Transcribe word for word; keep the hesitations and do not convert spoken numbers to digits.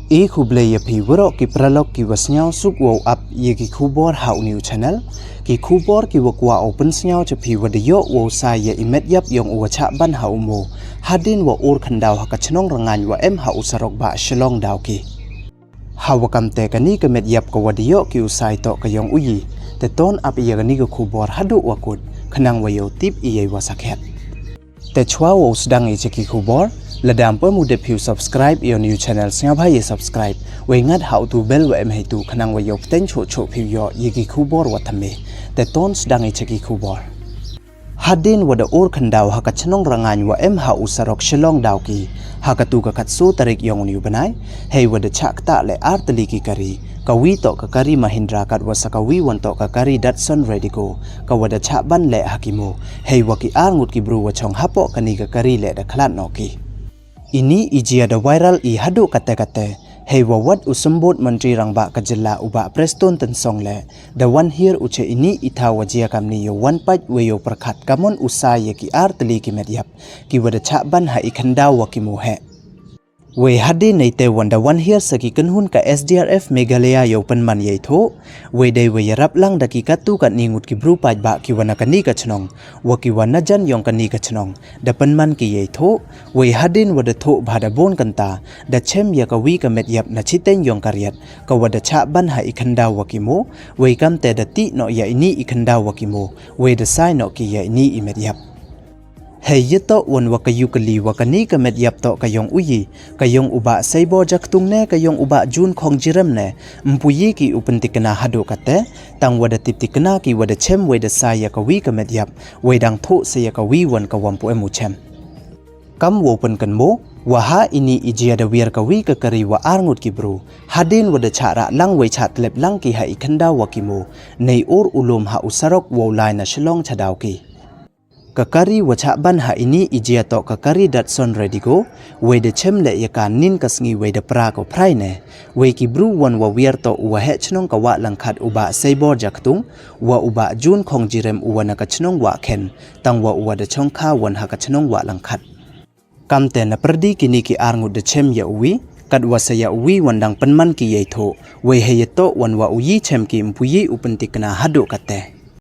I khublei ya phi waroh ki paralok ki wa sniawsuk wow ap ya ki khubor ha u new channel. Ki khubor ki wa kwah u pynsniaw cha phi wa da yoh wow sai ya i met yap yong u wa chah ban ha u moo hadien wa ur khyndaw ha ka chnong Rngaiñ wa em ha u sarok bah Shillong Dawki. Ha wa kam te kani ka met yap ka wa da yoh ki u sai toh ka yong u yi. Te ton ap ya kani ka khubor haduh wa kut khnang wa yoh tip ya i wa sakhiat. Te chwa wow sdang i cha ki khubor, lada ym pu em u dep phi u subscribe ya u new channel, sniawbha ya subscribe, wei ngat ha u tu bell wa em heitu khnang wa yoh pteng choh choh phi u yoh ya ki khubor wa thymme. Te ton sdang i cha ki khubor. Hadien wa da ur khyndaw ha ka chnong Rngaiñ wa em ha u sarok Shillong Dawki, ha ka tu ka khatsaw tarik yong u ni u bnai, hei wa da chah ktah le ar tylli ki kari, ka wi toh ka kari Mahindra kat wa sa ka wi wan toh ka kari Datsun Redigo, ka wa da chah ban le ha ki moo, hei wa ki ar ngut ki bru wa chong hapoh kani ka kari le da khlad noh ki. Ini i jia da viral i haduh kate kate, hei wa wat u symbud Myntri Rangbah ka jylla u bah Prestone Tynsong le da wan hiar u cha ini i thaw wa jia kamni yow wan pait wei yow pyrkhat kamon u sai ya ki ar tylli ki met yap ki wa da chah ban ha i khyndaw wa ki moo heh. Wei hadien nei te wan da wan hiar sa ki kynhun ka S D R F Meghalaya yow pynman ya i thoh, wei dei wa yarap lang da ki katto katni ngut ki bru paidbah ki wa na kani ka chnong, wa ki wa na jan yong kani ka chnong, da pynman ki ya i thoh, wei hadien wa da thoh bha da bun kynta, da chem ya ka wi ka met yap na chiteng yong ka riat, ka wa da chah ban ha i khyndaw wa ki moo, wei kam te da tih noh ya ini i khyndaw wa ki moo, wei da sai noh ki ya ini i met yap. Hei ya toh wan wa ka yu kali wa kani ka met yap toh ka yong u yi, ka yong u bah Seibor Jaktung ne ka yong u bah Jun Khongjirem ne, ym pu yi ki u pyntikna haduh kate, tang wa da tip tikna ki wa da chem wei da sai ya ka wi ka met yap, wei dang thoh sa ya ka wi wan ka wa ym pu em u chem. Kam wow pynkynmoo, wa ha ini i jia da wiar ka wi ka kari wa ar ngut ki bru, hadien wa da chah rah lang wei chah tlep lang ki ha i khyndaw wa ki moo, nei ur u lum ha u sarok wow lai na Shillong cha Dawki. Ka kari wa chah ban ha ini i jia toh ka kari Datsun Redigo, wei da chem le ya ka nin ka sngi wei da pra ko phrai ne, wei ki bru wan wa wiar toh u wa heh chnong ka Wah Langkhat u bah Seibor Jaktung, wa u bah Jun Khongjirem u wa na ka chnong Wah Khen, tang wa u wa da chong kha wan ha ka chnong Wah Langkhat. Kam te na pyrdi kini ki ar ngut da chem ya u wi, kat wa sa ya u wi wan dang pynman ki ya i thoh, wei hei ya toh wan wa u yi chem ki ym pu yi u pyntikna haduh kate.